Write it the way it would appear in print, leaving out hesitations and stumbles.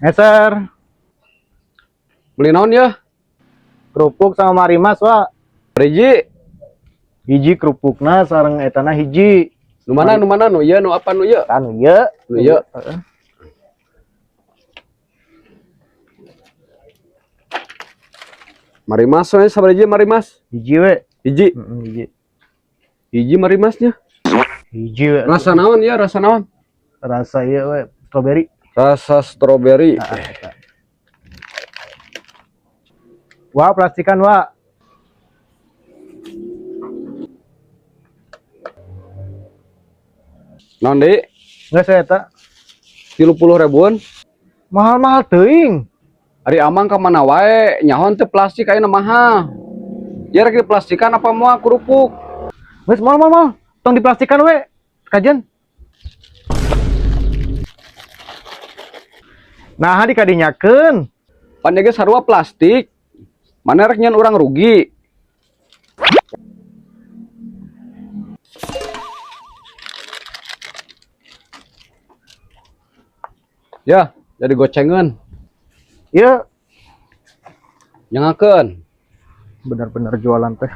Meser. Beli naon ya? Kerupuk sama marimas, Wak. Hiji. Hiji kerupukna sareng etana hiji. Nu mana, nu mana, nu ieu, nu apa, nu ieu? Anu ieu. Nu ieu. Heeh. Marimas we sabaraha hiji marimas? Hiji we. Hiji. Heeh, hiji. Hiji marimasnya. Hiji we. Rasa naon ya, rasa naon? Rasa ieu we, strawberry. Rasa strawberry. Wah, plastikan, Wak. Naon deui? Geus we eta. 30 ribuan. Mahal-mahal teuing. Ari amang ka mana wae, nyaho teu plastik ayeuna mahal. Ya rek diplastikan apa moal kerupuk? Geus moal moal moal. Tong diplastikan we. Kajen. Nah, dikadinyakeun. Pan ge sarua plastik. Mana rek nyeun urang rugi? Ya, jadi gocengan. Ieu Nyangakeun. Bener-bener jualan teh.